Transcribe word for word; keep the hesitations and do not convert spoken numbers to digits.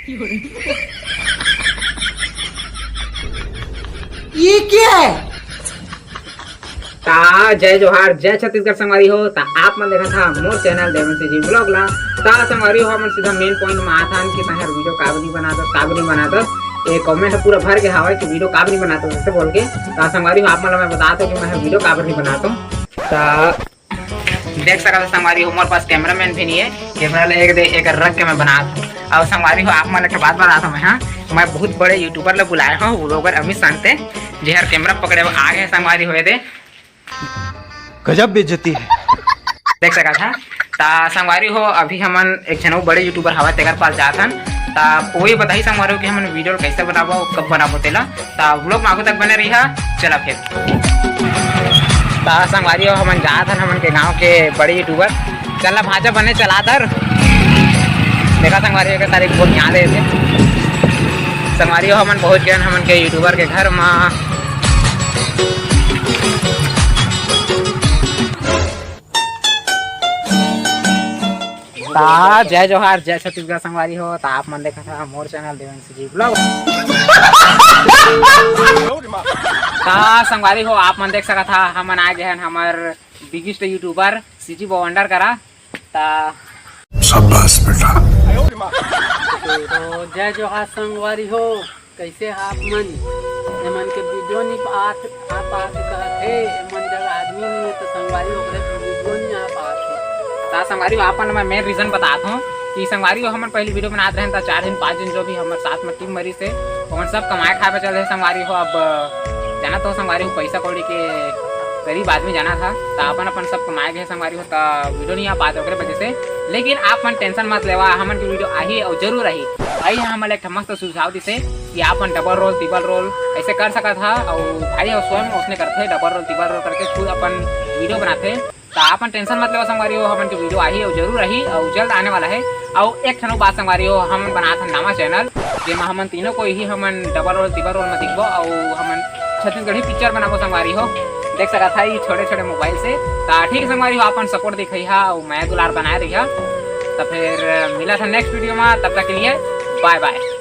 ये क्या है? ता जय जोहार, जय छत्तीसगढ़ संगवारी हो। ता आप मन देखत हा मोर चैनल देवेंद्र जी ब्लॉग ला। ता संगवारी हो, हमन सीधा मेन पॉइंट में आथन कि तैं हर वीडियो काबर नहीं बनात हस, काबर नहीं बनात हस। ये कमेंट पूरा भर के हवय कि वीडियो काबर नहीं बनात हस ऐसे बोल के। ता संगवारी हो, आप मन ला मैं बतात हूँ कि मैं हर वीडियो काबर नहीं बनात हूँ। ता देख सकत हो संगवारी हो, मोर पास कैमरामैन भी नहीं है, कैमरा ले एक दे एक रख के मैं बनात हूँ। और संगवारी हो, आप मन ला एक ठो बात बतात हूँ मैं, हाँ, मैं बहुत बड़े यूट्यूबर ला बुलाए हूँ, व्लॉगर अमित सांगते, जे हर कैमरा पकड़े हुए आ गए संगवारी हो, ये दे। गजब बेइज्जती है। देख सकत हा। ता संगवारी हो, अभी हमन एक झन अउ बड़े यूट्यूबर हवा, तेकर पास जात हन। ता वही बताही संगवारी हो कि हमन वीडियो कैसे बनाबो, कब बनाबो तेला। ता व्लॉग में आगू तक बने रहिहा। चला फिर। ता संगवारी हो, हमन जात हन हमन के गांव के बड़े यूट्यूबर। चल ना भांचा बने चला तर। देखा संगवारी हो के सारे फोन यहाँ दे दे। संगवारी हो, हमन पहुंच गए हन हमन के यूट्यूबर के घर मा। ता जय जोहार, जय छत्तीसगढ़ संगवारी हो। ता आप मन देखत हा मोर चैनल देवेंद्र जी ब्लॉग। ता संगवारी हो, आप मन देख सकत हा, हमन आ गए हन हमर बिगेस्ट यूट्यूबर सीजी बवंडर करा। ता शाबाश बेटा। तो जय जोहार संगवारी हो, कैसे हा आप मन? एमन के वीडियो नहीं पात, आ पात कहत हे, एमन जग आदमी नहीं है तो संगवारी ओकरे के वीडियो नहीं आ पात हे। ता संगवारी हो, आप मन मैं मेन रीजन बतात हूँ कि संगवारी हो, हमन पहली वीडियो बनात रहन ता चार दिन पाँच दिन जो भी हमर साथ में टीम मरी से, ओमन सब कमाए खाए पे चल रहे संगवारी हो। अब जाना तो संगवारी हो, पैसा कौड़ी के गरीब आदमी जाना था, ता अपन अपन सब कमाए गए संगवारी हो, ता वीडियो नहीं आ पाते ओकरे वजह से। लेकिन आप मन टेंशन मत लेवा, हमन के वीडियो आही और जरूर आही। आई है हमन एक ठा मस्त सुझाव दिसे कि आप मन डबल रोल, तिबल रोल ऐसे कर सकत हा, और भाई हो स्वयं उसने करथे, डबल रोल, तिबल रोल करके खुद अपन वीडियो बनाथे। ता आप मन टेंशन मत लेवा संगवारी हो, हमन के वीडियो आही और जरूर आही और जल्द आने वाला है। और एक ठन बात संगवारी हो, हमन बनात हन नवा चैनल, जेमा हमन तीनों कोई ही हमन डबल रोल, तिबल रोल में दिखबो और हमन छत्तीसगढ़ी पिक्चर बनाबो संगवारी हो। देख सकत हा ये छोटे छोटे मोबाइल से। ता ठीक है संगवारी हो, अपन सपोर्ट दिखाई हा और मैं दुलार बनाए रही हा। तो फिर मिला था नेक्स्ट वीडियो में, तब तक के लिए बाय बाय।